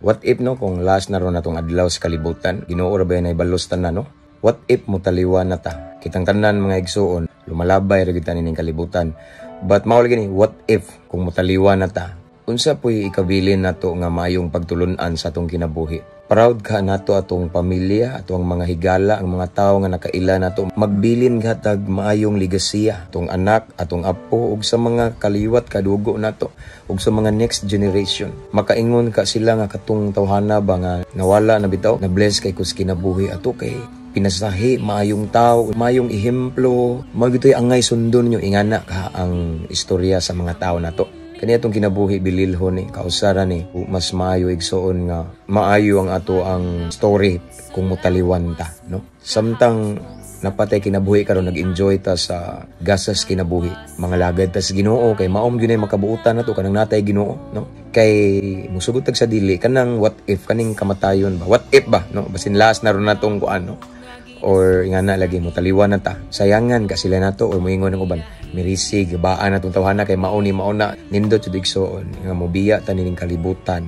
What if, no, kung last na ron atong adlaw sa kalibutan, Ginoo ra ba nay balos tanan, no? What if mutaliwa na ta? Kitang tanan, mga igsuon, lumalabay ra gyud ta nining kalibutan. But mao lagi ni, what if kung mutaliwa na ta? Unsa po'y ikabilin nato nga maayong pagtulunan sa atong kinabuhi? Proud ka nato atong pamilya, atong mga higala, ang mga tawo nga nakaila nato. Magbilin ka tag maayong ligasiya, atong anak, atong apo, ug sa mga kaliwat kadugo nato, ug sa mga next generation. Makaingon ka sila nga katong tawhana ba nga nawala na bitaw, na bless kay kus kinabuhi ato kay pinasahi, maayong tao, maayong ehemplo, mao gito'y angay sundon nyo, ingana ka ang istorya sa mga tao nato. Kani atong kinabuhi bililhon ni kausara ni mas maayo, igsuon, nga maayo ang ato ang story kung mutaliwan ta, no? Samtang napatay kinabuhi karon, nag-enjoy ta sa gasas kinabuhi, mga lagad ta sa Ginoo kay maom gyud ay makabuotan nato kanang natay Ginoo, no? Kay musugot tag sa dili kanang what if kaning kamatayon ba, what if ba, no? Basin last na ron natong kuan, no? Or nga na lagi mo taliwan na ta, sayangan ka sila nato or moingon ng uban, mirisig baan natong tawhana kay mao ni mao na. Nindot jud, igsoon, nga mobiya ta nining kalibutan,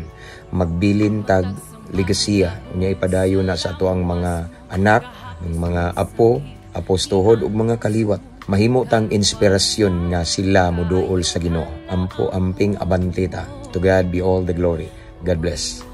magbilin tag ligasiya unya ipadayon na sa ato ang mga anak, ang mga apo, apostohod ug mga kaliwat. Mahimo tang inspirasyon nga sila moduol sa Ginoo. Ampo, amping, abante ta. To God be all the glory. God bless.